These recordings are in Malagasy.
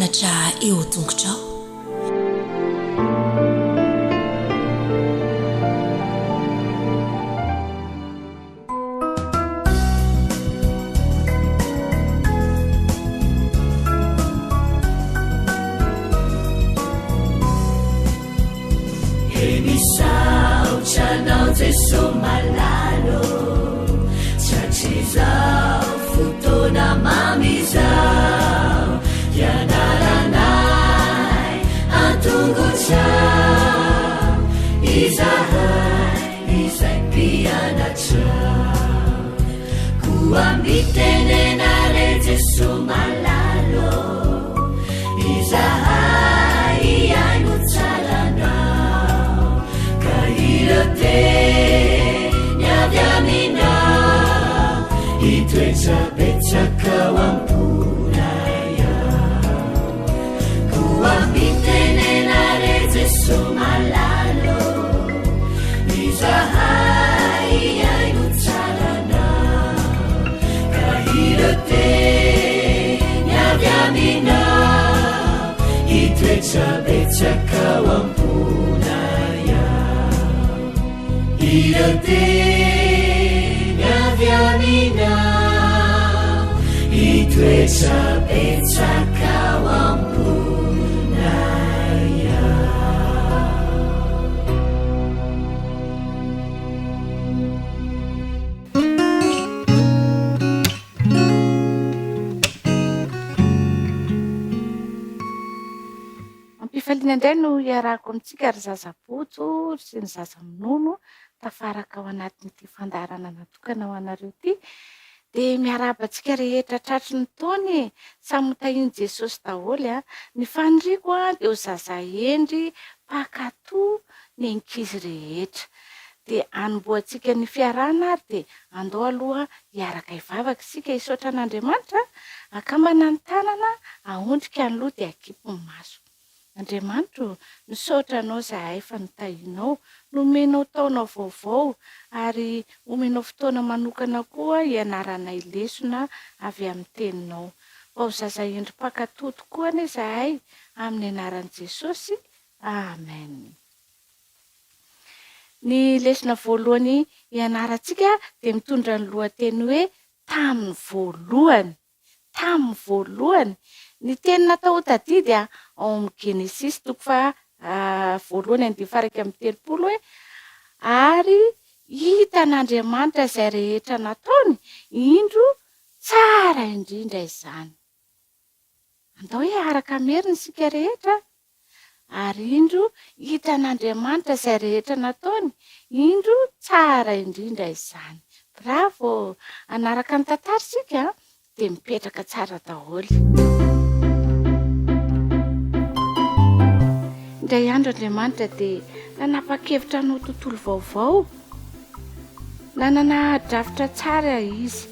mpianatra eo an-tongotrao. Misaotra anao Jeso malalo Tratrizao fotoana mamy izao Ianaranay an-tongotrao Izahay izay mpianatrao Koa mitenena re Jeso malalo Izahay hihaino tsara anao Ka ireo teny avy aminao Hitoetra betsaka ao am-ponay ao Koa mitenena re Jeso malalo Izahay hihaino tsara anao Ka ireo teny avy aminao Hitoetra betsaka ao am-ponay ao Ireo teny avy aminao Hitoetra betsaka ao am-ponay ao. Ampifaliana indray no iarahako amintsika ry zaza botso sy ny zaza minono tafaraka ao anatin'ity fandaharana natokana ho anareo ity. Dia miarahaba antsika rehetra tratry ny taona e! Samy ho tahian'i Jesosy daholo a! Ny faniriako a dia ho zaza hendry mpankatò ny ankizy rehetra. Dia hanombohantsika ny fiarahana ary dia andao aloha hiaraka hivavaka isika hisaotra an'Andriamanitra, akambana ny tanana, ahondrika ny loha dia akipy ny maso. Andriamanitra ô, misaotra Anao izahay fa notahianao, nomenao taona vaovao ary omenao fotoana manokana koa hianaranay lesona avy amin'ny Teninao. Mba ho zaza hendry mpankatò tokoa anie izahay, amin'ny anaran'i Jesosy, Amen. Ny lesona voalohany hianarantsika dia mitondra ny lohateny hoe Tamin'ny voalohany. Tamin'ny voalohany. Ny teny natao ho tadidy ao amin'ny Genesisy toko faha voalohany andininy faha 31 hoe, Ary hitan'Andriamanitra izay rehetra nataony, indro tsara indrindra izany. Andao hiaraka hamerina isika rehetra. Ary indro, hitan'Andriamanitra izay rehetra nataony, indro, tsara indrindra izany. Bravo! Hanaraka ny tantara isika an, dia mipetraka tsara daholo. Indray andro Andriamanitra dia nanapa-kevitra hanao tontolo vaovao. Nanana drafitra tsara izy.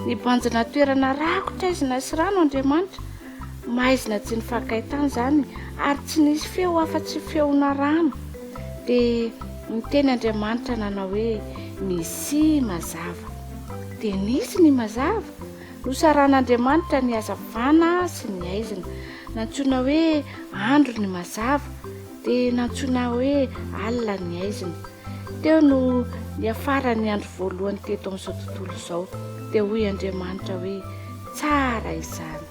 Nibanjina toerana rakotra aizina sy rano Andriamanitra. Maizina tsy nifankay tany izany ary tsy nisy feo afa-tsy feona rano. Dia niteny Andriamanitra nanao hoe, Misia mazava. Dia nisy ny mazava. Nosaran'Andriamanitra ny hazavana sy ny aizina. Nantsoina hoe andro ny mazava, dia nantsoina hoe alina ny aizina. Teo no niafaran'ny andro voalohany teto amin'izao tontolo izao. Dia hoy Andriamanitra hoe, Tsara izany.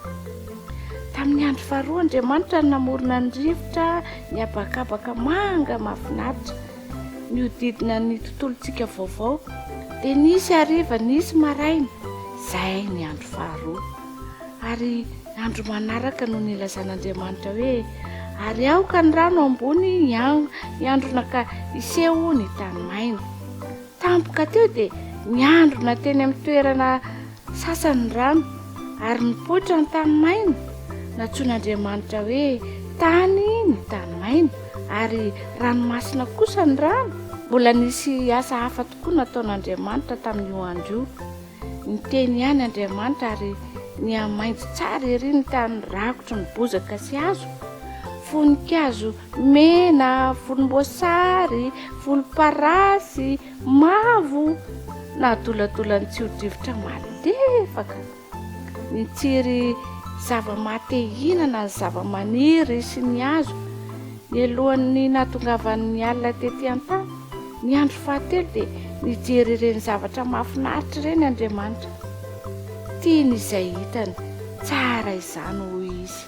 Tamin'ny andro faharoa Andriamanitra no namorona ny rivotra, ny habakabaka manga mahafinaritra nihodidina ny tontolontsika vaovao. Dia nisy hariva, nisy maraina. Izay ny andro faharoa. Ary andro manaraka no nilazan'Andriamanitra hoe, Ary aoka ny rano ambony hiandrona ka hiseho ny tany maina. Tampoka teo dia niandrona teny amin'ny toerana sasany ny rano, ary nipoitra ny tany maina. Nantsoin'Andriamanitra hoe tany ny tany maina, ary ranomasina kosa ny rano. Mbola nisy asa hafa tokoa nataon'Andriamanitra tamin'io andro io. Niteny ihany Andriamanitra ary nihamainty tsara ery ny tany rakotry ny bozaka sy hazo. Voninkazo mena, volomboasary, volomparasy, mavo, nadoladolan'ny tsio-drivotra malefaka. Nitsiry Zava-maha-te hihinana ny zava-maniry sy ny hazo. Nialohan'ny nahatongavan'ny alina tety an-tany, ny andro fahatelo dia nijery ireny zavatra mahafinaritra ireny Andriamanitra. Tiany izay hitany. Tsara izany, hoy Izy.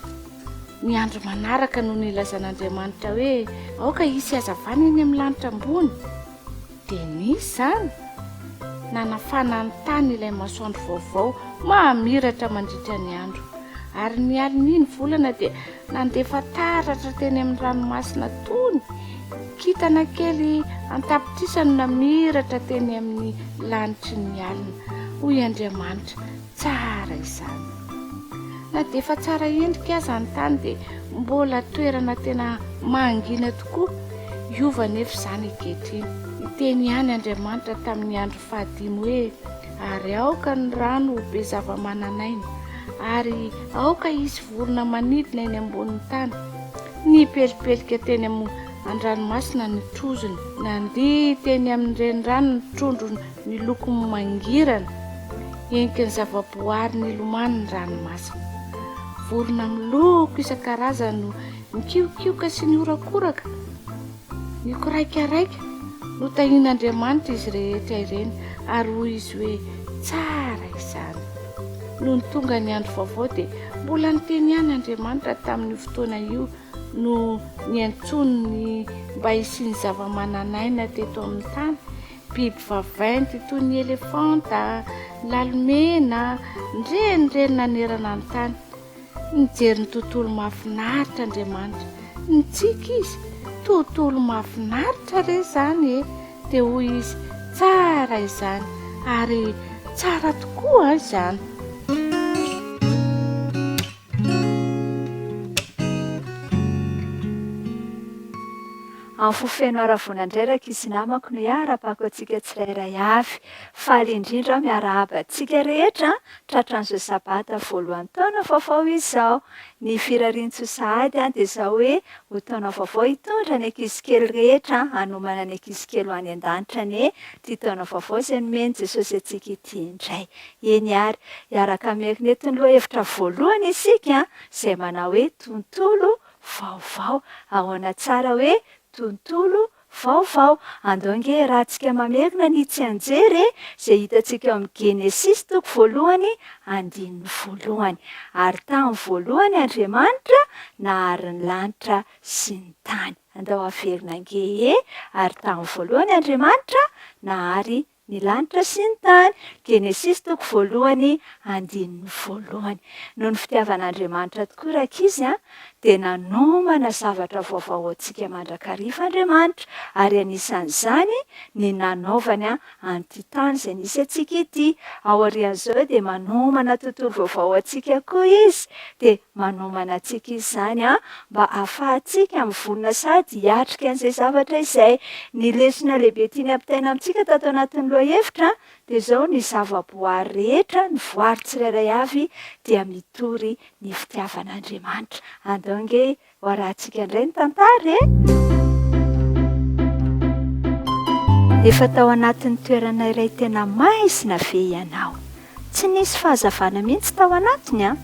Ny andro manaraka no nilazan'Andriamanitra hoe, Aoka hisy hazavana eny amin'ny lanitra ambony. Dia nisy izany. Nanafana ny tany ilay masoandro vaovao mamiratra mandritra ny andro. Ary ny alin'iny volana dia nandefa taratra teny amin'ny ranomasina tony. Kintana kely an-tapitrisa no namiratra teny amin'ny lanitry ny alina. Hoy Andriamanitra, Tsara izany. Na dia efa tsara endrika aza ny tany dia mbola toerana tena mangina tokoa. Hiova anefa izany ankehitriny. Niteny ihany Andriamanitra tamin'ny andro fahadimy hoe, Ary aoka ny rano ho be zava-manan'aina, ary aoka hisy vorona manidina eny ambonin'ny tany. Nipelipelika teny an-dranomasina ny trozona. Nandihy teny amin'ny renirano ny trondro miloko mangirana. Heniky ny zavaboary nilomano ny ranomasina. Vorona miloko isan-karazany no nikiokioka sy nihorakoraka, nikoraikaraika. Notahian'Andriamanitra izy rehetra ireny ary hoy Izy hoe, Tsara izany. Nony tonga ny andro vaovao dia mbola niteny ihany Andriamanitra tamin'io fotoana io no niantsoany ny mba hisian'ny zava-manan'aina teto amin'ny tany. Biby vaventy toy ny elefanta, ny lalomena, nirenireny nanerana ny tany. Nijery ny tontolo mahafinaritra Andriamanitra. Nitsiky Izy. Tontolo mahafinaritra re izany e! Dia hoy Izy, Tsara izany, ary tsara tokoa izany. Amin'ny fo feno haravoana indray rankizy namako no hiara-pako antsika tsirairay avy. Faly indrindra aho miarahaba antsika rehetra tratran'izao sabata voalohan'ny taona vaovao izao. Ny firarian-tsoa sahady dia izao hoe ho taona vaovao hitondra ny ankizy kely rehetra hanomana ny ankizy kely ho any an-danitra anie ity taona vaovao izay nomen'i Jesosy antsika ity indray. Eny ary, hiaraka hamerina eto ny lohahevitra voalohany isika izay manao hoe tontolo vaovao. Ahoana tsara hoe tontolo vaovao? Andao ange iarahantsika mamerina ny tsianjery e, izay hitantsika ao amin'ny Genesisy toko voalohany andininy voalohany. Ary tamin'ny voalohany Andriamanitra nahary ny lanitra sy ny tany. Andao haverina ange e, ary tamin'ny voalohany Andriamanitra nahary Ny lanitra sy ny tany, Genesisy toko voalohany andininy voalohany. Noho ny fitiavan'Andriamanitra tokoa rankizy a, dia nanomana zavatra vaovao ho antsika mandrakariva Andriamanitra, ary anisan'izany ny nanaovany an'ity tany izay nisy antsika ity. Aorian'izao dia manomana tontolo vaovao ho antsika koa Izy, dia Manomana antsika Izy izany mba hahafahantsika mivonona sady hiatrika an'izay zavatra izay. Ny lesona lehibe tiany hampitaina amintsika tato anatin'ny lohahevitra dia izao, ny zavaboary rehetra, ny voary tsirairay avy dia mitory ny fitiavan'Andriamanitra. Andao ange Ho arahantsika indray ny tantara e! Efa tao anatin'ny toerana iray tena maizina ve ianao? Tsy nisy fahazavana mihitsy tao anatiny an!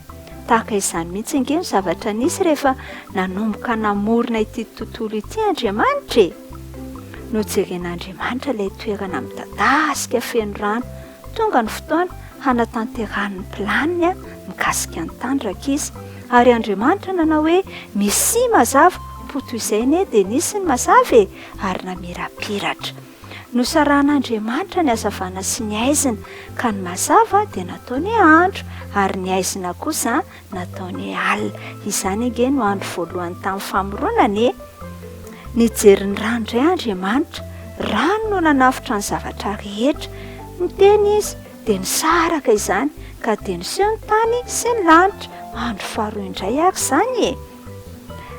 Tahaka izany mihitsy ange no zavatra nisy rehefa nanomboka namorona ity tontolo ity Andriamanitra e! Nojeren'Andriamanitra ilay toerana midadasika feno rano Tonga ny fotoana hanatanterahany ny planiny mikasika ny tany rankizy. Ary Andriamanitra nanao hoe, Misia mazava, po toy izay anie dia nisy ny mazava e! Ary namirapiratra. Nosarahan'Andriamanitra ny hazavana sy ny haizina, ka ny mazava dia nataony hoe andro, ary ny haizina kosa Nataony alina. Izany ange no andro voalohany tamin'ny famoronana e! Nijery ny rano indray Andriamanitra. Rano no nanafotra ny zavatra rehetra. Niteny Izy, dia nisaraka izany, ka dia niseho ny tany sy ny lanitra. Andro faharoa indray ary izany e!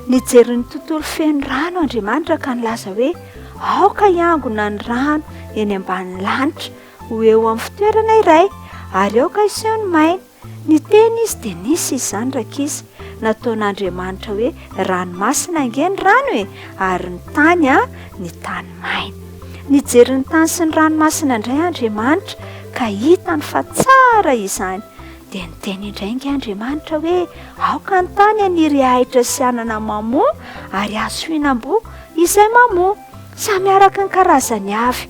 Nijery ny tontolo feno rano Andriamanitra ka nilaza hoe, Aoka hiangona ny rano eny ambanin'ny lanitra ho eo amin'ny fitoerana iray, ary aoka hiseho ny maina. Niteny izy dia nisy izany rankizy, nataon'Andriamanitra hoe ranomasina ange ny rano e, ary ny tany an, ny tany maina. Nijery ny tany sy ny ranomasina indray Andriamanitra ka hitany fa tsara izany. Dia niteny indray ange Andriamanitra hoe, Aoka ny tany haniry ahitra sy anana mamoa ary hazo fihinam-boa izay mamoa, samy araka ny karazany avy.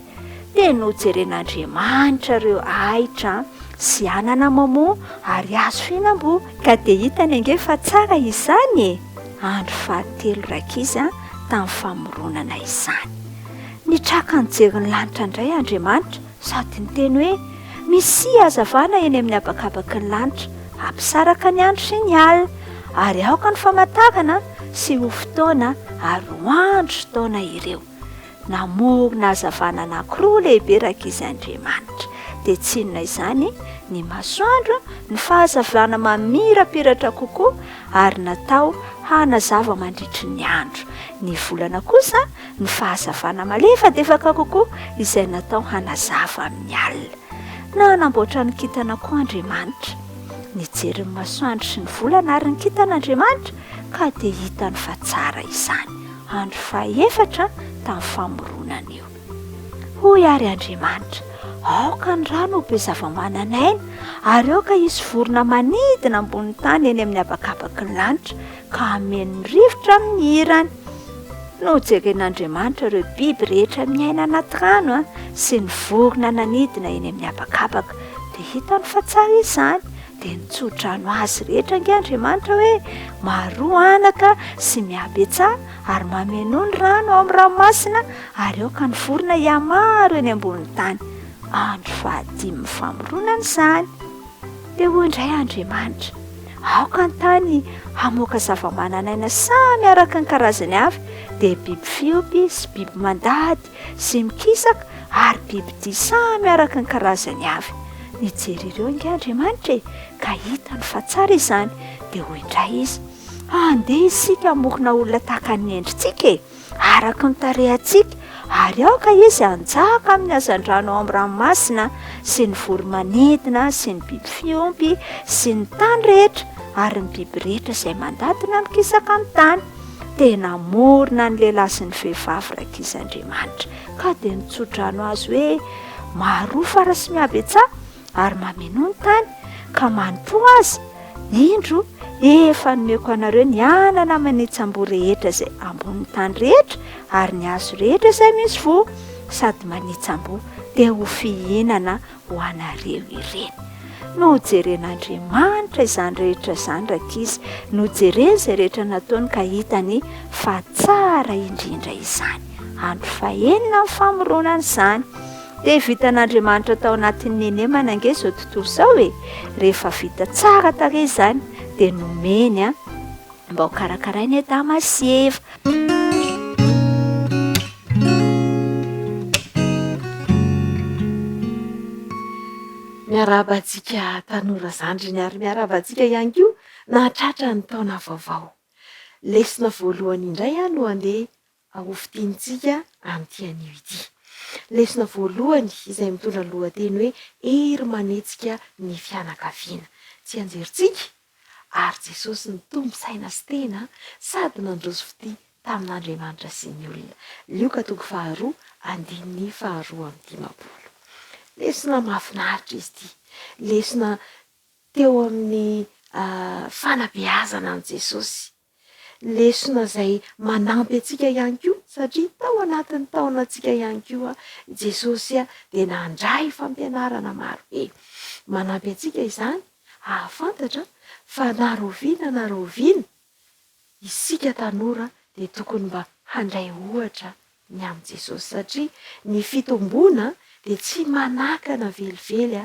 Dia nojeren'Andriamanitra ireo ahitra sy anana mamoa ary hazo fihinam-boa, ka dia hitany ange fa tsara izany e! Andro fahatelo rankizy tamin'ny famoronana izany. Nitraka nijery ny lanitra indray Andriamanitra sady niteny hoe, Misia hazavana eny amin'ny habakabaky ny lanitra, hampisaraka ny andro sy ny alina, ary aoka ny famantarana sy ho fotoana ary ho andro sy taona ireo. Namorona hazavana anankiroa lehibe rankizy Andriamanitra. Dia tsy inona izany ny masoandro, ny fahazavana mamirapiratra kokoa ary natao hanazava mandritry ny andro. Ny volana kosa ny fahazavana malefadefaka kokoa izay natao hanazava amin'ny alina. Nanamboatra ny kintana koa Andriamanitra. Nijery ny masoandro sy ny volana ary ny kintana Andriamanitra ka dia hitany fa tsara izany. Andro fahefatra tamin'ny famoronana io. Hoy àry Andriamanitra, Aoka ny rano ho be zava-manan'aina, ary aoka hisy vorona manidina ambonin'ny tany eny amin'ny habakabaky ny lanitra, ka hameno ny rivotra amin'ny hirany. Nojeren'Andriamanitra ireo biby rehetra miaina anaty rano sy ny vorona nanidina eny amin'ny habakabaka, dia hitany fa tsara izany. Dia nitso-drano azy rehetra ange Andriamanitra hoe, Maroa anaka sy mihabetsaha ary mamenoa ny rano ao amin'ny ranomasina ary aoka ny vorona hihamaro eny ambonin'ny tany. Andro fahadimin'ny famoronana izany. Dia hoy indray Andriamanitra, Aoka ny tany hamoaka zava-manan'aina samy araka ny karazany avy, dia biby fiompy sy biby mandady sy mikisaka ary bibidia samy araka ny karazany avy. Nijery ireo ange Andriamanitra e, ka hitany fa tsara izany, dia hoy indray izy, Andeha isika hamorona olona tahaka ny endritsika e, araka ny tarehantsika, ary aoka izy hanjaka amin'ny hazandrano ao amin'ny ranomasina sy ny voro-manidina sy ny biby fiompy sy ny tany rehetra ary ny biby rehetra izay mandady na mikisaka amin'ny tany. Dia namorona ny lehilahy sy ny vehivavy rankizy Andriamanitra, ka dia nitso-drano azy hoe, Maroa fara sy mihabetsaha ary mamenoa ny tany, ka manompoa azy. Indro, efa nomeko anareo ny anana aman-itsamboa rehetra izay ambonin'ny tany rehetra, ary ny hazo rehetra izay misy voa sady manitsamboa, dia ho fihinana ho anareo ireny. Nojeren'Andriamanitra izany rehetra izany rankizy, nojereny izay rehetra nataony ka hitany fa tsara indrindra izany. Andro fahenina ny famoronana izany. Dia vitan'Andriamanitra tao anatin'ny henemana ange izao tontolo izao e! Rehefa vita tsara tarehy izany dia nomeny an! Mba ho karakaraina i Adama sy Eva. Miarahaba antsika tanora zandriny ary miarahaba antsika ihany koa nahatratra ny taona vaovao. Lesona voalohany indray no andeha hofintinintsika amin'ity anio ity. Lesona voalohany izay mitondra ny lohateny hoe Hery manetsika ny fianakaviana. Tsianjerintsika ary Jesosy nitombo saina sy tena sady nandroso fitia tamin'Andriamanitra sy ny olona. Lioka toko faharoa andininy faharoa amby dimampolo. Lesona mahafinaritra izy ity. Lesona teo amin'ny fanabeazana an'i Jesosy. Lesona izay manampy antsika ihany koa satria tao anatin'ny taonantsika ihany koa Jesosy dia nandray fampianarana marobe. Manampy antsika izany hahafantatra fa na rahoviana na rahoviana isika tanora dia tokony mba handray ohatra ny amin'i Jesosy satria ny fitomboana dia tsy manakana velively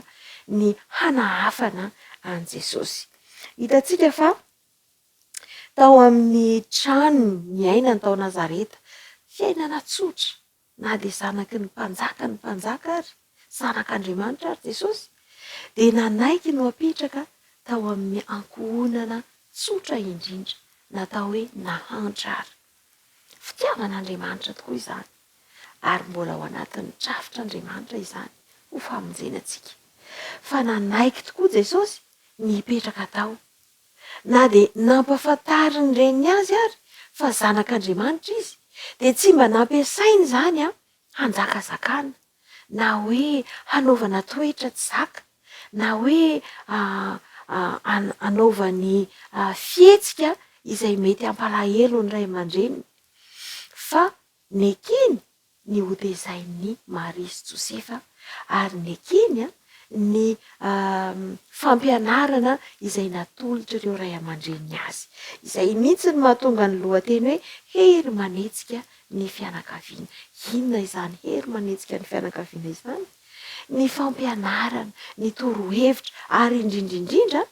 ny hanahafana an'i Jesosy. Hitantsika fa tao amin'ny tranony niainany tao Nazareta, fiainana tsotra, na dia zanaky ny mpanjaka ny mpanjaka ary, zanak'Andriamanitra ary Jesosy, dia nanaiky no hapetraka tao amin'ny ankohonana tsotra indrindra, natao hoe nahantra ary. Fitiavan'Andriamanitra tokoa izany, ary mbola ao anatin'ny drafitr'Andriamanitra izany ho famonjena antsika. Fa nanaiky tokoa Jesosy ny hipetraka tao Na dia nampahafantarin'ny reniny azy ary fa zanak'Andriamanitra izy, dia tsy mba nampiasainy izany hanjakazakana, na hoe hanaovana toetra tsy zaka, na hoe hanaovany fihetsika izay mety hampalahelo ny ray aman-dreniny, fa nekeny ny hotezain'i Maria sy Josefa, ary nekeny ny fampianarana izay natolotr'ireo ray aman-dreniny azy. Izay mihitsy no mahatonga ny lohateny hoe Hery manetsika ny fianakaviana. Inona izany hery manetsika ny fianakaviana izany? Ny fampianarana, ny torohevitra, ary indrindra indrindra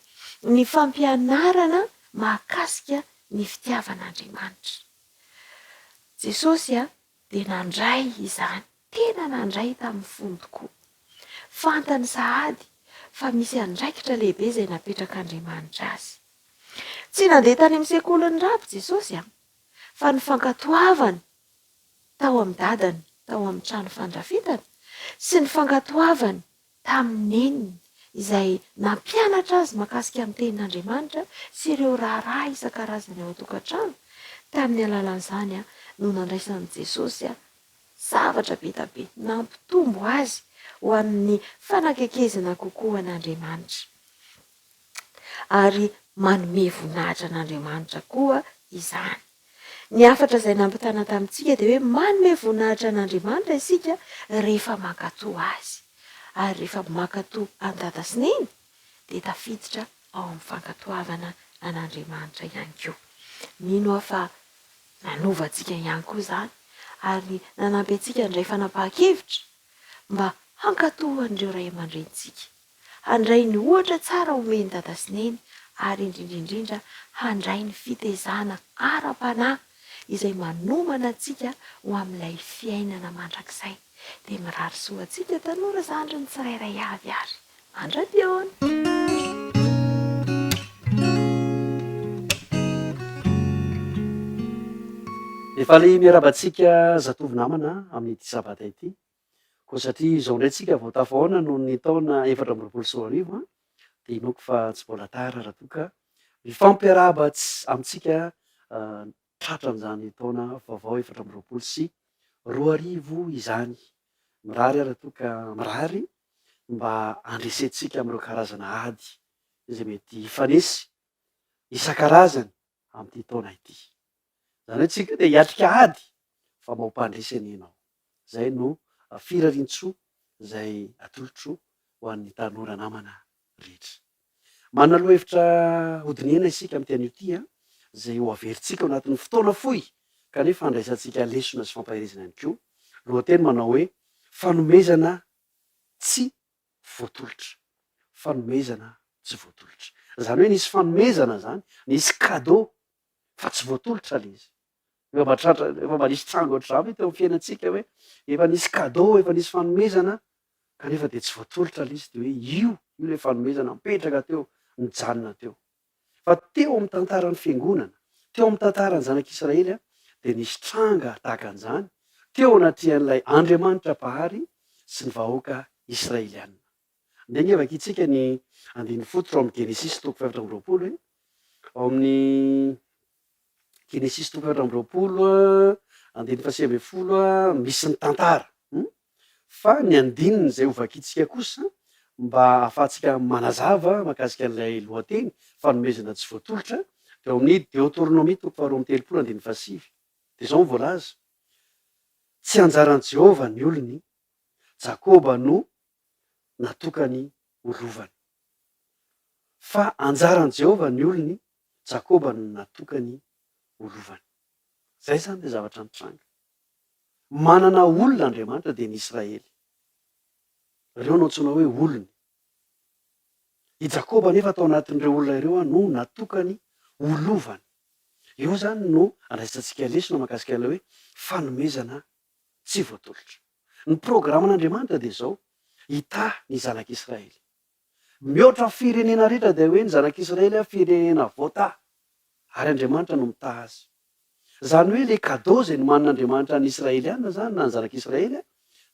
ny fampianarana mahakasika ny fitiavan'Andriamanitra. Jesosy dia nandray izany, tena nandray tamin'ny fony tokoa. Fantany sahady fa misy andraikitra lehibe izay napetrak'Andriamanitra azy. Tsy nandeha tany amin'ny sekolin'ny raby Jesosy an, fa ny fankatoavany tao amin'ny dadany tao amin'ny trano fandrafetana sy ny fankatoavany tamin'ny neniny izay nampianatra azy mahakasika ny Tenin'Andriamanitra sy ireo raharaha isan-karazany ao an-tokantrano, tamin'ny alalan'izany no nandraisan'i Jesosy zavatra be da be nampitombo azy ho amin'ny fanakekezana kokoa an'Andriamanitra. Ary manome voninahitra an'Andriamanitra koa izany. Ny hafatra izay nampitana tamintsika dia hoe manome voninahitra an'Andriamanitra isika rehefa mankatò Azy. Ary rehefa mankatò an'i Dada sy Neny dia tafiditra ao amin'ny fankatoavana an'Andriamanitra ihany koa. Mino aho fa nanova antsika ihany koa izany ary nanampy antsika handray fanapahan-kevitra mba hankatò an'ireo ray aman-drenintsika. handray ny ohatra tsara omen'i Dada sy Neny ary indrindra indrindra handray ny fitaizana ara-panahy izay manomana antsika ho amin'ilay fiainana mandrakizay. Dia mirary soa antsika tanora zandriny tsirairay avy ary. Mandra-pihaona! Dia faly miarahaba antsika zatovo namana amin'ity sabata ity. Koa satria izao indray tsika vao tafahaona noho ny taona 2024 an, dia inoako fa tsy mbola tara raha toa ka mifampiarahaba amintsika tratran'izany taona vaovao 2024 izany. Mirary aho raha toa ka mirary mba handresentsika amin'ireo karazana ady izay mety hifanesy isan-karazany amin'ity taona ity. Izany hoe tsika io dia hiatrika ady fa mba ho mpandresy anie ianao. Izay no firarian-tsoa izay atolotro ho an'ny tanora namana rehetra. Manana lohahevitra hodinihina isika amin'ity anio ity izay ho averintsika ao anatin'ny fotoana fohy kanefa handraisantsika lesona sy fampaherezana ihany koa. Lohateny manao hoe Fanomezana tsy voatolotra. Fanomezana tsy voatolotra. Izany hoe nisy fanomezana izany, nisy cadeau fa tsy voatolotra ilay izy. Efa mba tratra, efa mba nisy tranga ohatr'izany ve teo amin'ny fiainantsika hoe efa nisy cadeau, efa nisy fanomezana kanefa dia tsy voatolotra ilay izy, dia hoe io, io ilay fanomezana mipetraka teo, nijanona teo. Fa teo amin'ny tantaran'ny Fiangonana, teo amin'ny tantaran'ny Zanak'Israely dia nisy tranga tahaka an'izany teo anatrehan'ilay Andriamanitra Mpahary sy ny vahoaka Israeliana. Andeha ange vakintsika ny andininy fototra ao amin'ny Genesisy toko fahefatra amby 20 e. Ao amin'ny Genesisy toko fahefatra amby 20, andininy fahasivy ambin'ny folo, misy ny tantara. Fa ny andininy izay ho vakintsika kosa mba hahafahantsika manazava mahakasika an'ilay lohateny, fanomezana tsy voatolotra, dia ao amin'ny Deoteronomia toko faharoa amby 30 andininy fahasivy. Dia izao no voalaza, Tsy anjaran'i Jehovah ny olony, Jakoba no natokany ho lovany. Fa anjaran'i Jehovah ny olony, Jakoba no natokany ho lovany. Izay izany ilay zavatra nitranga. Manana olona Andriamanitra dia ny Israely. Ireo no antsoina hoe olony. I Jakoba anefa tao anatin'ireo olona ireo no natokany ho lovany. Eo izany no andraisantsika lesona mahakasika ilay hoe fanomezana tsy voatolotra. Ny programan'Andriamanitra dia izao, hitahy ny zanak'Israely. Mihoatra ny firenena rehetra dia hoe ny zanak'Israely firenena voatahy, ary Andriamanitra no mitaha azy. Izany hoe ilay cadeau izay nomanin'Andriamanitra an'ny Israeliana izany na ny zanak'Israely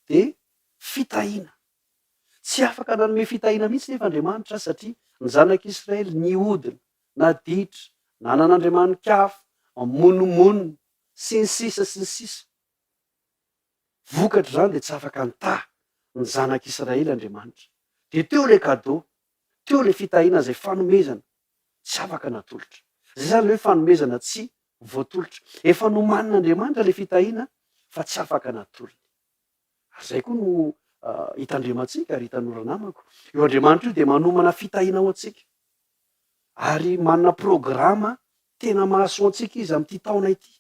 dia fitahiana. Tsy afaka nanome fitahiana mihitsy nefa Andriamanitra satria ny zanak'Israely nihodina, naditra, nanana andriamani-kafa, monomonona, sy ny sisa sy ny sisa. Vokatr'izany dia tsy afaka nitaha ny zanak'Israely Andriamanitra. Dia teo ilay cadeau. Teo ilay fitahiana izay fanomezana tsy afaka natolotra. Izay izany ilay hoe fanomezana tsy voatolotra. Efa nomanin'Andriamanitra ilay fitahiana fa tsy afaka natolony. Ary izay koa no hitandremantsika ry tanora namako. Io Andriamanitra io dia manomana fitahiana ho antsika. Ary manana programa tena mahasoa antsika Izy amin'ity taona ity.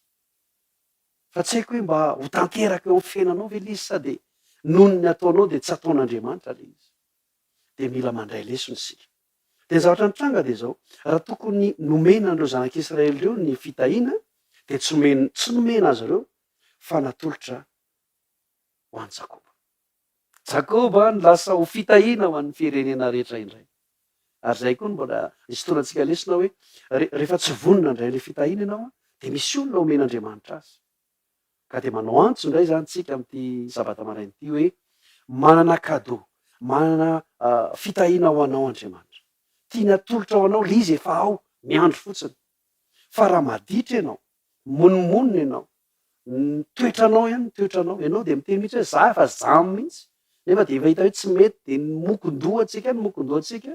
Fa tsy haiko hoe mba ho tanteraka eo amin'ny fiainanao ve ilay izy sa dia noho ny ataonao dia tsy ataon'Andriamanitra ilay izy. Dia mila mandray lesona isika. Dia ny zavatra nitranga dia izao, raha tokony nomena an'ireo zanak'Israely ireo ny fitahiana dia tsy nomena, tsy nomena azy ireo fa natolotra ho an'i Jakoba. Jakoba no lasa ho fitahiana ho an'ny firenena rehetra indray. Ary izay koa no mbola isintonantsika lesona hoe rehefa tsy vonona handray ilay fitahiana ianao dia misy olona omen'Andriamanitra azy. Ka dia manao antso indray izany tsika amin'ity sabata maraina ity hoe manana cadeau, manana fitahiana ho anao Andriamanitra. Tiany atolotra ho anao ilay izy efa ao, miandry fotsiny. Fa raha maditra ianao, mimonomonona ianao, ny toetranao ihany ny toetranao, ianao dia miteny mihitsy hoe za efa zam mihitsy, nefa dia efa hita hoe tsy mety dia ny mokon-dohantsika ny mokon-dohantsika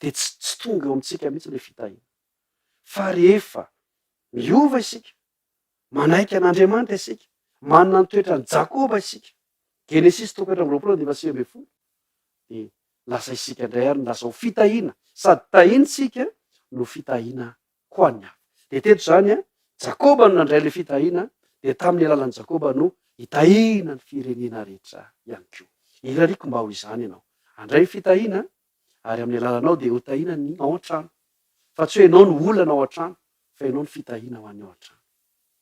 dia tsy tsy tonga eo amintsika mihitsy ilay fitahiana. Fa rehefa miova isika, manaiky an'Andriamanitra isika, manana ny toetran'i Jakoba isika, Genesisy toko 24 andininy 19, dia lasa isika indray ary no lasa ho fitahiana, sady tahiantsika no fitahiana ho an'ny hafa. Dia teto izany an, Jakoba no nandray ilay fitahiana, dia tamin'ny alalan'i Jakoba no hitahiana ny firenena rehetra ihany koa. Irariako mba ho izany ianao. Handray ny fitahiana, ary amin'ny alalanao dia hotahiana ny ao an-trano. Fa tsy hoe ianao no olana ao an-trano, fa ianao no fitahiana ho an'ny ao an-trano.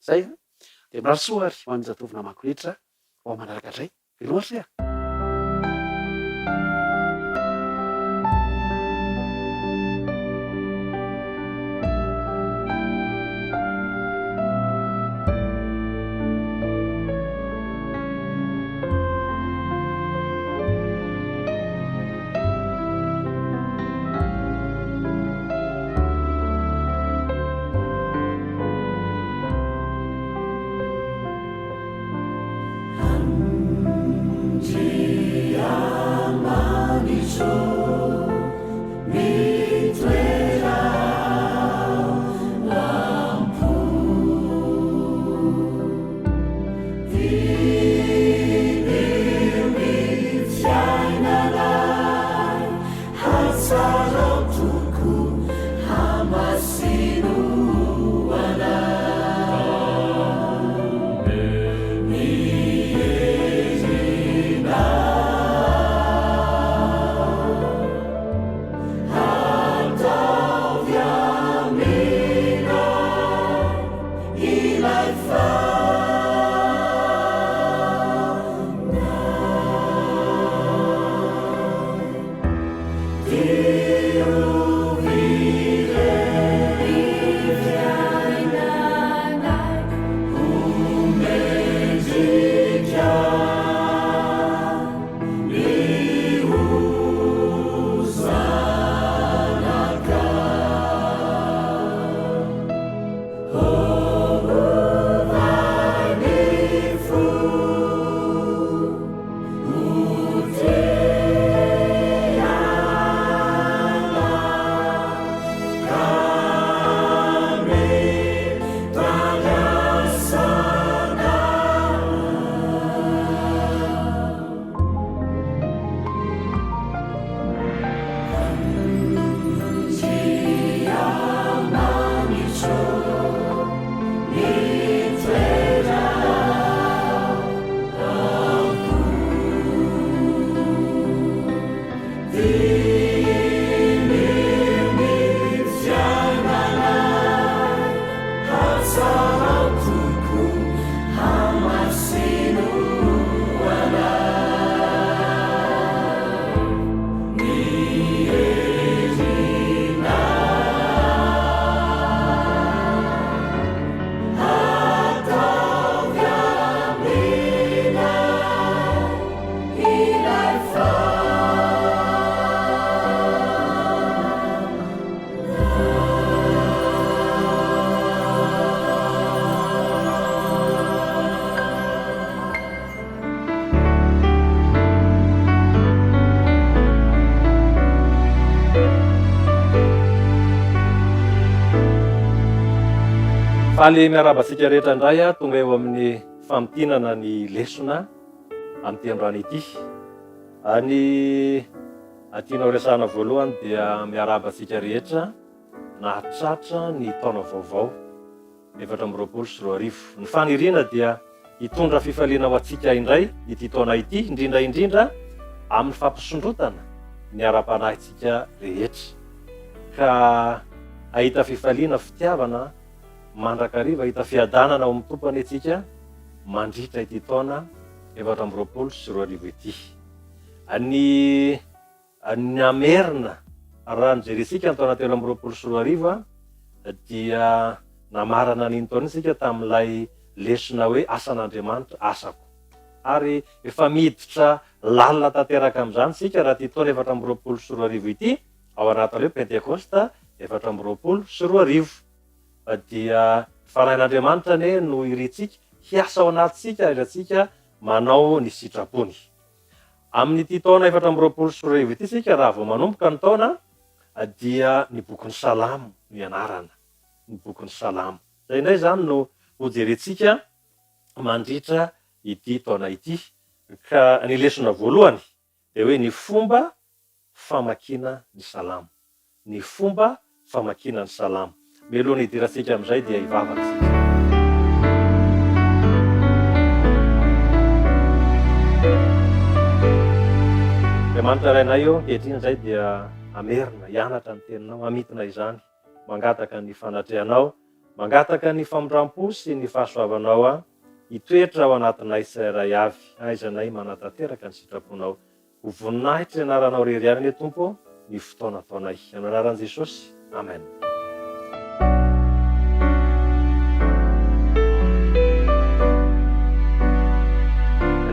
Izay an. Dia mirary soa ary ho an'ny zatovo namako rehetra ho amin'ny manaraka indray. Veloma ry se a! Faly miarahaba antsika rehetra indray aho tonga eo amin'ny famintinana ny lesona amin'ity androany ity. Ny tianao resahana voalohany dia miarahaba antsika rehetra nahatratra ny taona vaovao 2024. Ny faniriana dia hitondra fifaliana ho antsika indray ity taona ity, indrindra indrindra amin'ny fampisondrotana ny ara-panahintsika rehetra, ka hahita fifaliana, fitiavana mandrakariva, hahita fiadanana ao amin'ny Tompo anie tsika mandritra ity taona 2024 ity. Ny Ny hamerina, raha nojerentsika ny taona 2023 dia namarana an'iny taona iny isika tamin'ilay lesona hoe Asan'Andriamanitra, asako. Ary efa miditra lalina tanteraka amin'izany isika raha ity taona 2024 ity, ao anatin'ilay hoe Pentekosta 2024. Dia ny Fanahin'Andriamanitra anie no irintsika hiasa ao anatintsika ary antsika manao ny sitrapony. Amin'ity taona 2024 ity isika raha vao manomboka ny taona dia ny bokin'ny Salamo no ianarana, ny bokin'ny Salamo. Izay indray izany no hojerentsika mandritra ity taona ity. Ka ny lesona voalohany dia hoe ny fomba famakiana ny Salamo. Ny fomba famakiana ny Salamo. Mialoha ny hidirantsika amin'izay dia hivavaka isika. Andriamanitra Rainay ô, ankehitriny izay dia hamerina, hianatra ny Teninao, hamintina izany, mangataka ny fanatrehanao, mangataka ny famindrampo sy ny fahasoavanao hitoetra ao anatinay tsirairay avy, hahaizanay manatanteraka ny sitraponao. Ho voninahitry ny anaranao irery ihany anie Tompo ô ny fotoana ataonay. Amin'ny anaran'i Jesosy. Amen.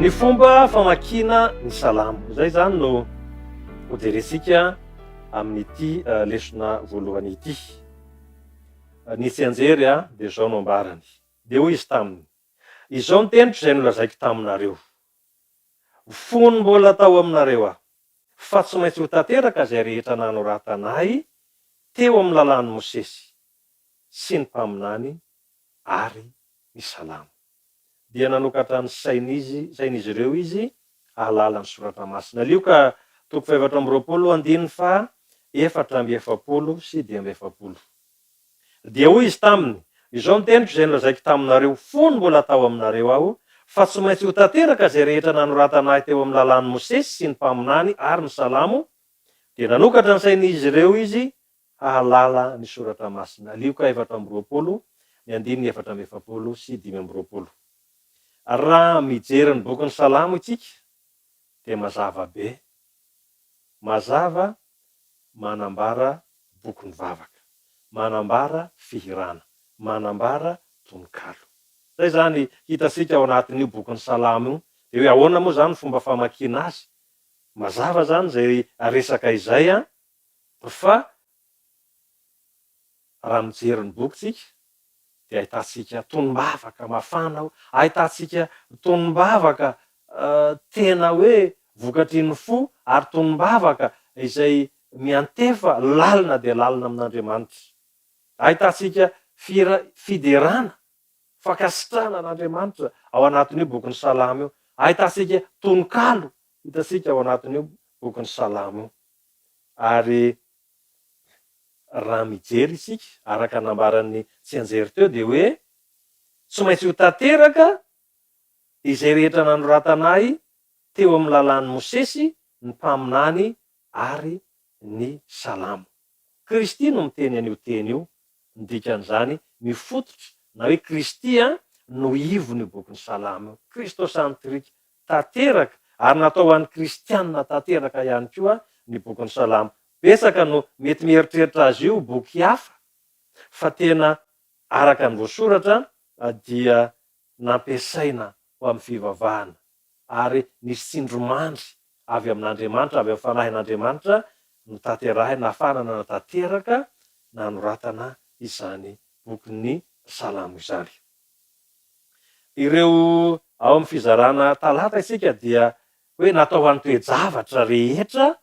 Ny fomba famakiana ny salamo. Izay izany no hojerentsika amin'ity lesona voalohany ity. Ny tsianjery dia izao no ambarany. Dia hoy izy taminy, Izao ny teniko izay nolazaiko taminareo. Fony mbola tao aminareo aho, fa tsy maintsy ho tanteraka izay rehetra nanoratana ahy teo amin'ny lalàn'i Mosesy sy ny mpaminany ary ny Salamo. Dia nanokatra ny sain'izy sain'izy ireo izy hahalala ny Soratra Masina. Lioka toko fahefatra amby roapolo andininy faha 44 sy 45. Dia hoy izy taminy, Izao no teniko izay nolazaiko taminareo fony mbola tao aminareo aho, fa tsy maintsy ho tanteraka izay rehetra nanoratana ahy teo amin'ny lalàn'i Mosesy sy ny mpaminany ary ny Salamo. Dia nanokatra ny sain'izy ireo izy hahalala ny Soratra Masina. Lioka 24, ny andininy 44 sy 25. Raha mijery ny bokin'ny Salamo isika, dia mazava be. Mazava manambara bokin'ny vavaka, manambara fihirana, manambara tononkalo. Izay izany hitantsika ao anatin'io bokin'ny Salamo io. Dia hoe ahoana moa izany ny fomba famakiana azy? Mazava izany izay resaka izay an, fa Raha mijery ny boky tsika dia ahitantsika tonom-bavaka mafana ao, ahitantsika tonom-bavaka tena hoe vokatry ny fo ary tonom-bavaka izay miantefa lalina dia lalina amin'Andriamanitra. Ahitantsika fira, fiderana, fankasitrahana an'Andriamanitra ao anatin'io bokin'ny Salamo io. Ahitantsika tononkalo hitantsika ao anatin'io bokin'ny Salamo io. Ary raha mijery isika, araka ny nambaran'ny tsianjery teo dia hoe tsy maintsy ho tanteraka izay rehetra nanoratana ahy teo amin'ny lalàn'i Mosesy, ny mpaminany ary ny Salamo. Kristy no miteny an'io teny io, ny dikan'izany mifototra na hoe Kristy no ivon'io bokin'ny Salamo io, Christocentrique, tanteraka ary natao ho an'ny kristianina tanteraka ihany koa ny bokin'ny Salamo. Betsaka no mety mieritreritra azy io ho boky hafa fa tena araka ny voasoratra dia nampiasaina ho amin'ny fivavahana ary nisy tsindrimandry avy amin'Andriamanitra, avy amin'ny Fanahin'Andriamanitra notanterahina nahafahana nanatanteraka nanoratana izany bokin'ny Salamo izany. Ireo ao amin'ny fizarana talata isika dia hoe natao ho an'ny toe-javatra rehetra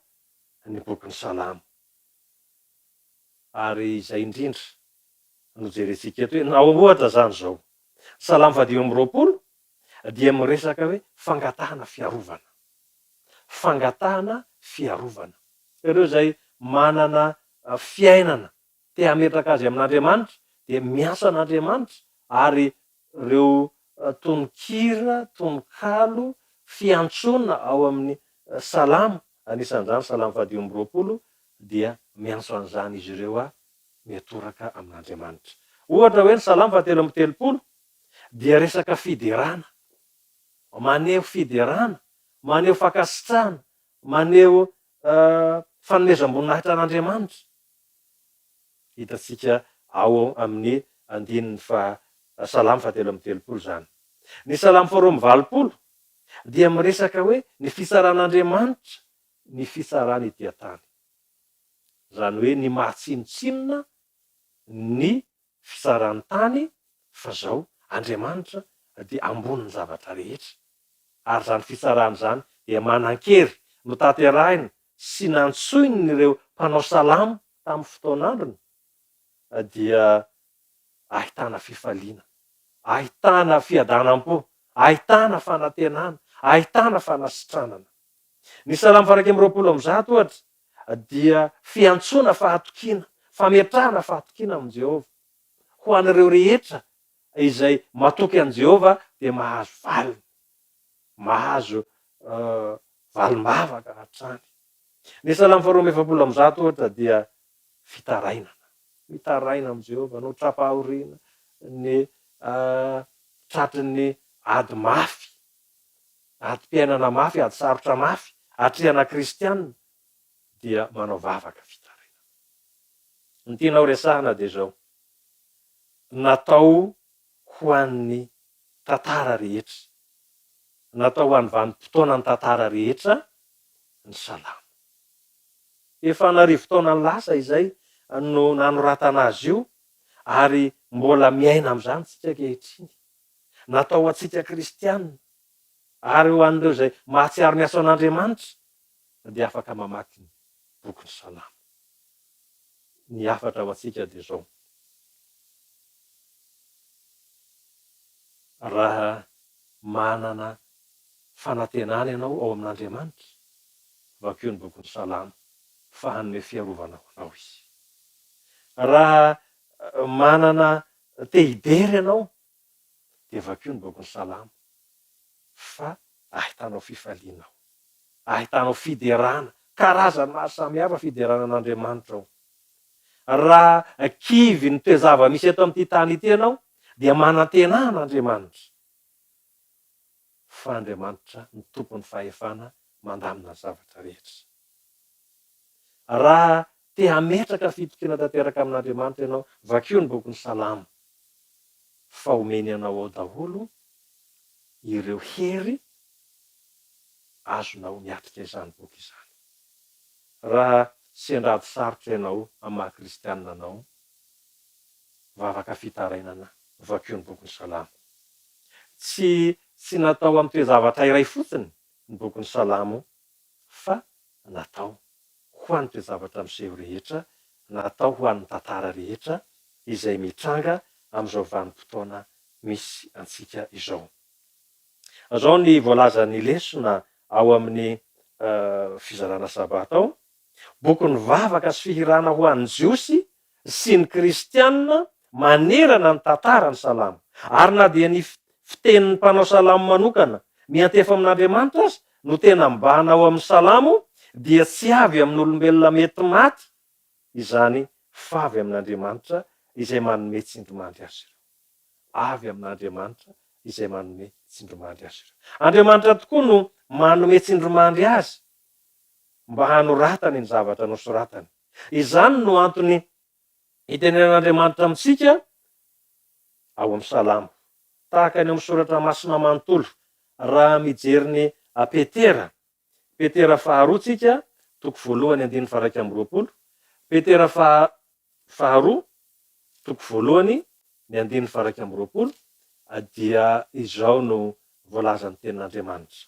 ny bokin'ny Salamo. Ary izay indrindra no jerentsika eto hoe na ohatra izany izao, Salamo faha-25 dia miresaka hoe fangatahana fiarovana. Fangatahana fiarovana. Ireo izay manana fiainana te hametraka azy amin'Andriamanitra dia miasa an'Andriamanitra ary ireo tononkira, tononkalo, fiantsoana ao amin'ny Salamo, anisan'izany Salamo faha-25 dia miantso an'izany izy ireo aho miatoraka amin'Andriamanitra. Ohatra hoe ny Salamo faha-33 dia resaka fiderana, maneho fiderana, maneho fankasitrahana, maneho fanomezam-boninahitra an'Andriamanitra. Hitantsika ao amin'ny andininy faha Salamo faha-33 izany. Ny Salamo faha-82 dia miresaka hoe ny fitsaran'Andriamanitra ny fitsarany ety an-tany. Izany hoe ny maha tsinontsinona ny fitsaran'ny tany fa zao Andriamanitra dia ambonin'ny zavatra rehetra ary izany fitsarana izany dia manan-kery notanterahina sy nantsoin'ireo mpanao salamo tamin'ny fotoan'androny dia ahitana fifaliana, ahitana fiadanam-po, ahitana fanantenana, ahitana fanasitranana. Ny Salamo faha-121 ohatra dia fiantsoana fahatokiana, fametrahana fahatokiana amin'i Jehovah. Ho an'ireo rehetra izay matoky an'i Jehovah dia mahazo valiny, mahazo valim-bavaka hatrany. Ny Salamo faha-142 ohatra dia fitarainana. Mitaraina amin'i Jehovah no tra-pahoriana, ny tratry ny ady mafy, adim-piainana mafy, ady sarotra mafy atrehana kristiana dia manao vavaka fitarainana. Ny tianao resahana dia izao, natao ho an'ny tantara rehetra, natao ho an'ny vanim-potoanan'ny tantara rehetra ny salamo. Efa an'arivo taona lasa izay no nanoratana azy io ary mbola miaina amin'izany isika ankehitriny. Natao ho antsika kristiana ary ho an'ireo izay mahatsiaro ny asan'Andriamanitra dia afaka mamaky ny bokin'ny Salamo. Ny hafatra ho antsika dia izao, Raha manana fanantenana ianao ao amin'Andriamanitra, vakio ny bokin'ny Salamo fa hanome fiarovana ho anao Izy. Raha manana te hidera ianao dia vakio ny bokin'ny Salamo fa ahitanao fifaliana ao. Ahitanao fiderana, karazany maro samihafa fiderana an'Andriamanitra ao. Raha kivy ny toe-java-misy eto amin'ity tany ity ianao dia manantena an'Andriamanitra fa Andriamanitra no tompon'ny fahefana mandamina ny zavatra rehetra. Raha te hametraka fitokiana tanteraka amin'Andriamanitra ianao, vakio ny bokin'ny Salamo fa omeny anao ao daholo ireo hery azonao miatrika izany boky izany. Raha sendra ady sarotra ianao amin'ny maha kristianina anao, vavaka fitarainana, vakio ny bokin'ny Salamo. Tsy tsy natao amin'ny toe-javatra iray fotsiny ny bokin'ny Salamo fa natao ho an'ny toe-javatra miseho rehetra, natao ho an'ny tantara rehetra izay mitranga amin'izao vanim-potoana misy antsika izao. Izao ny voalazan'ny lesona ao amin'ny fizarana Sabata ao, Bokin'ny vavaka sy fihirana ho an'ny Jiosy sy ny Kristiana manerana ny tantara ny Salamo. Ary na dia ny fitenin'ny mpanao salamo manokana miantefa amin'Andriamanitra aza no tena mibahana ao amin'ny Salamo, dia tsy avy amin'olombelona mety maty izany fa avy amin'Andriamanitra izay manome tsindrimandry azy ireo. Avy amin'Andriamanitra izay manome tsindrimandry azy ireo. Andriamanitra tokoa no manome tsindrimandry azy mba hanoratany ny zavatra nosoratany. Izany no antony itenenan'Andriamanitra amintsika ao amin'ny Salamo. Tahaka ny ao amin'ny Soratra Masina manontolo, raha mijery ny Petera, Petera faharoa tsika, toko voalohany andininy faha-21, Petera faha faharoa, toko voalohany, ny andininy faha-21, dia izao no voalazan'ny Tenin'Andriamanitra.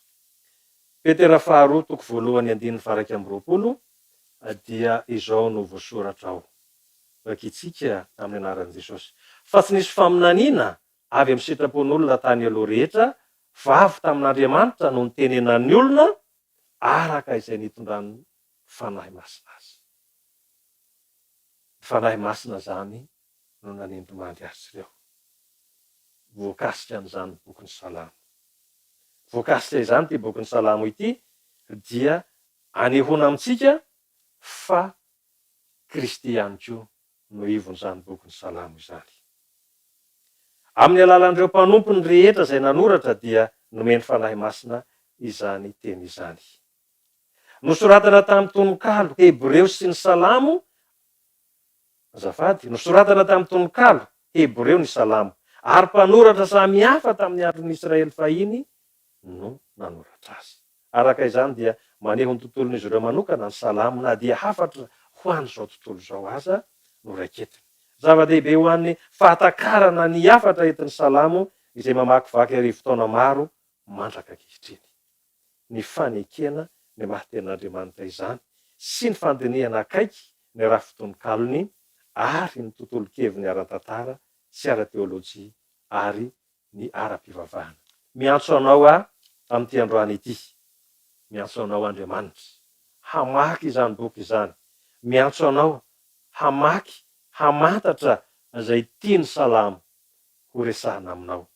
Petera faharoa toko voalohany andininy faha-21 dia izao no voasoratra ao. Vakintsika amin'ny anaran'i Jesosy. Fa tsy nisy faminaniana avy amin'ny sitrapon'olona tany aloha rehetra fa avy tamin'Andriamanitra no nitenenan'ny olona araka izay nitondran'ny Fanahy Masina azy. Ny Fanahy Masina izany no nanindrimandry azy ireo. Voakasika an'izany bokin'ny Salamo. Voakasika izany ity bokin'ny Salamo ity dia anehoana amintsika fa Kristy ihany koa no ivon'izany bokin'ny Salamo izany. Amin'ny alalan'ireo mpanompony rehetra izay nanoratra dia nomeny Fanahy Masina izany teny izany. Nosoratana tamin'ny tononkalo hebreo sy ny Salamo, azafady, nosoratana tamin'ny tononkalo hebreo ny Salamo, ary mpanoratra samihafa tamin'ny andron'ny Israely fahiny no nanoratra azy. Araka izany dia maneho ny tontolon'izy ireo manokana ny Salamo na dia hafatra ho an'izao tontolo izao aza no raiketiny. Zava-dehibe ho an'ny fahatakarana ny hafatra entin'ny Salamo izay mamakivaky arivotaona maro mandraka ankehitriny ny fanekena ny maha Tenin'Andriamanitra izany sy ny fandinihana akaiky ny rafi-tononkalony ary ny tontolon-keviny ara-tantara sy ara-teolojia ary ny ara-pivavahana. Miantso anao aho amin'ity androany ity. Miantso anao Andriamanitra hamaky izany boky izany. Miantso anao hamaky, hamantatra izay tian'ny Salamo ho resahana aminao.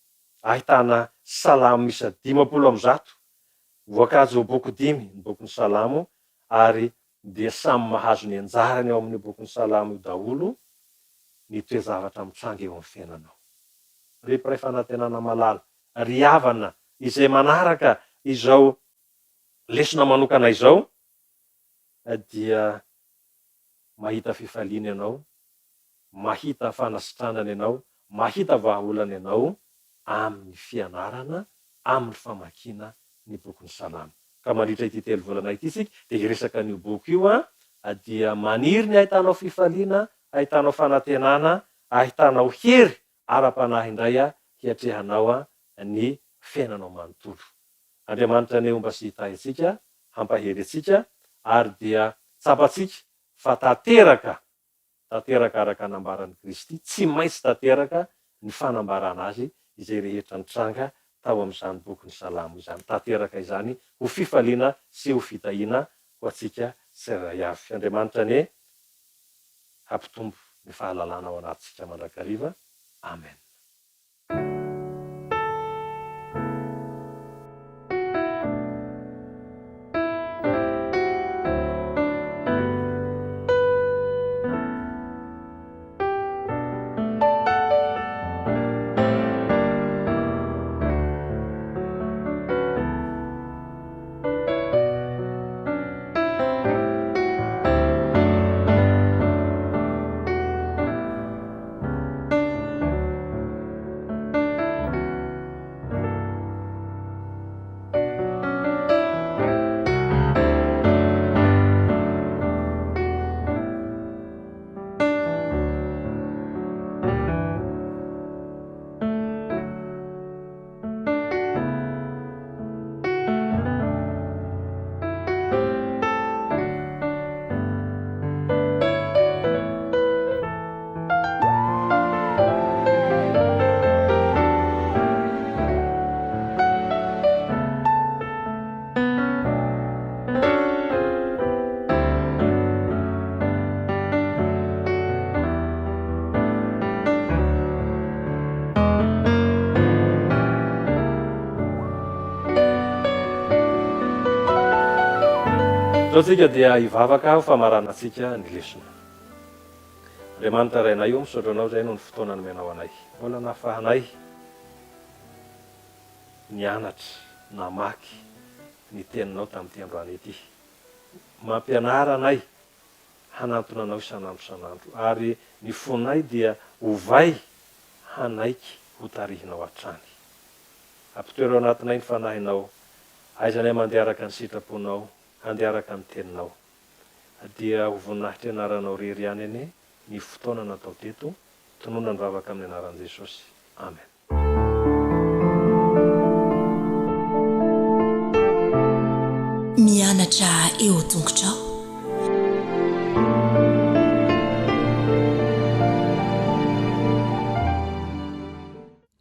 Ahitana Salamo miisa 150, voakajy ho boky dimy ny bokin'ny Salamo ary dia samy mahazo ny anjarany ao amin'io bokin'ny Salamo io daholo ny toe-javatra mitranga eo amin'ny fiainanao. Ry mpiray fanantenana malala, ry havana izay manaraka izao lesona manokana izao, dia mahita fifaliana ianao, mahita fanasitranana ianao, mahita vahaolana ianao amin'ny fianarana, amin'ny famakiana ny bokin'ny Salamo. Ka mandritra ity telovolana ity isika dia hiresaka an'io boky io an, dia maniry ny hahitanao fifaliana, hahitanao fanantenana, ahitanao hery ara-panahy indray an, hiatrehanao an ny fiainanao manontolo. Andriamanitra anie homba sy hitahy antsika, hampahery antsika ary dia tsapantsika fa tanteraka tanteraka araka nambaran'i Kristy, tsy maintsy tanteraka ny fanambarana azy izay rehetra nitranga tao amin'izany bokin'ny Salamo izany. Tanteraka izany ho fifaliana sy ho fitahiana ho antsika tsirairay avy. Andriamanitra anie hampitombo ny fahalalana ao anatintsika mandrakariva. Amen. Izao tsika dia hivavaka ho famaranantsika ny lesona. Andriamanitra Rainay o, misaotra Anao izay noho ny fotoana nomenao anay. Mbola nahafahanay nianatra, namaky ny Teninao tamin'ity androany ity. Mampianara anay hanantona Anao isan'andro isan'andro, ary ny fonay dia ovay hanaiky ho tarihinao hatrany. Ampitoero ao anatinay ny Fanahinao, aizanay mandeha araka ny sitraponao, handeha araka ny Teninao. Dia ho voninahitry anaranao rery ihany anie ny fotoana natao teto, tonona ny vavaka amin'ny anaran'i Jesosy. Amen. Mianatra eo tongotrao.